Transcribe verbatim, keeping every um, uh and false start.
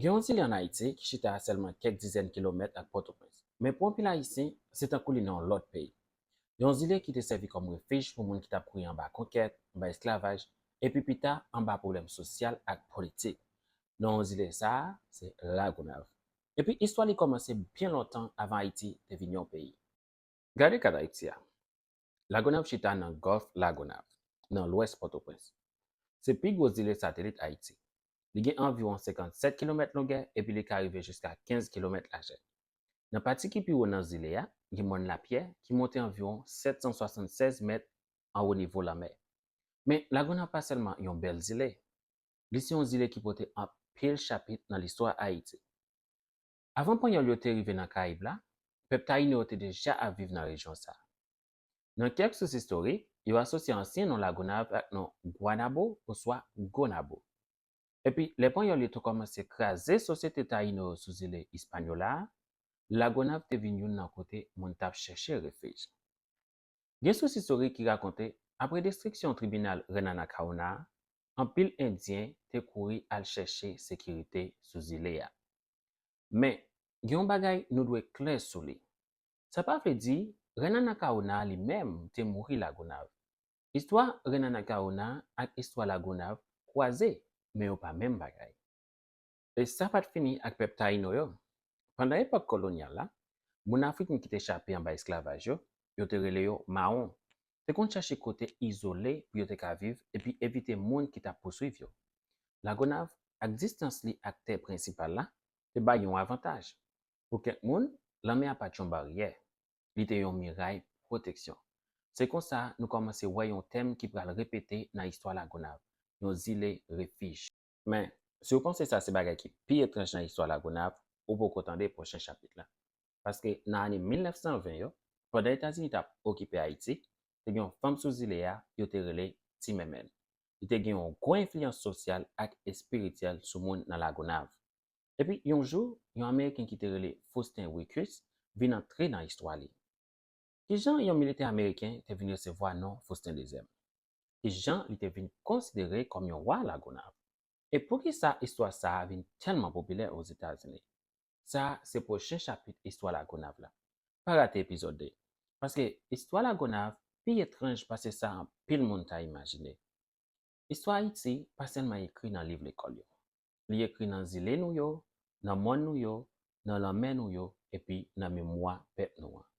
Gen yon zile ann Ayiti ki chita a sèlman kèk dizèn kilomèt ak Pòtoprens. Men pou anpil Ayisyen, se tankou li nan yon lòt peyi. Yon zile ki te sèvi kòm refij pou moun ki t ap kouri anba konkèt, anba esklavaj, epi pita anba pwoblèm sosyal ak politik. Non zile sa a, se Lagonav. Epi istwa li kòmanse byen lontan avan Ayiti te vin yon peyi. Gade kat Ayiti a. Lagonav chita nan Gòf Lagonav, nan lwès Pòtoprens. Se pi gwo zile satelit Ayiti. Li gen anviwon senkannsèt kilomèt longè epi li ka rive jiska kenz kilomèt lajè. Nan pati ki pi wo nan zile a, gen mòn Lapyè ki monte anviwon sèt san swasannsèz mèt anwo nivo lanmè. Men Lagonav pa sèlman yon bèl zile, li se yon zile ki pote anpil chapit nan listwa Ayiti. Avan Panyòl yo te rive nan Karayib la, pèp Tayino yo te deja ap viv nan rejyon sa a. Nan kèk sous istorik, yo asosye ansyen non Lagonav ak non Gwanabo oswa Gonabo. Epi, lè Panyòl yo te kòmanse kraze sosyete Tayino yo sou zile Ispanyola a, Lagonav te vin youn nan kote moun t ap chèche refij. Gen sous istorik ki rakonte, apre destriksyon tribinal Renan Anacaona a, anpil Endyen te kouri al chèche sekirite sou zile a. Men, gen yon bagay nou dwe klè sou li. Sa pa vle di Renan Anacaona li menm te mouri Lagonav. Istwa Renan Anacaona ak istwa Lagonav kwaze, men yo pa menm bagay. E sa pa t fini ak pèp Tayino yo. Pandan epòk kolonyal la, moun Afrik ki te chape anba esklavaj yo, yo te rele yo mawon, te konn chèche kote izole pou yo te ka viv epi evite moun ki t ap pouswiv yo. Lagonav, ak distans li ak tè prensipal la, te bay yon avantaj. Pou kèk moun, lanmè a pa t yon baryè. Li te yon miray pwoteksyon. Se konsa nou kòmanse wè yon tèm ki pral repete nan istwa Lagonav, yon zile refij. Men, si w panse sa se bagay ki pi etranj nan istwa Lagonav, ou poko tande pwochen chapit la. Paske nan ane mil nèf san ven yo, pandan Etazini t ap okipe Ayiti, te gen yon fanm sou zile a yo te rele Ti Mèmèn. Li te gen yon gwo enfliyans sosyal ak espirityèl sou moun nan Lagonav. Epi, yon jou, yon Ameriken ki te rele Faustin Wicus vin antre nan istwa li. Kijan yon militè ameriken te vin resevwa non Faustin Dezyèm? Kijan li te vin konsidere kòm yon wa Lagonav? E poukisa istwa sa a vin tèlman popilè Ozetazini? Sa a se pwochen chapit istwa Lagonav la. Pa rate epizòd de, paske istwa Lagonav pi etranj pase sa anpil moun ta imajine. Istwa Ayiti pa sèlman ekri nan liv lekòl yo. Li ekri nan zile nou yo, nan mòn nou yo, nan lanmè nou yo, epi nan memwa pèp nou an.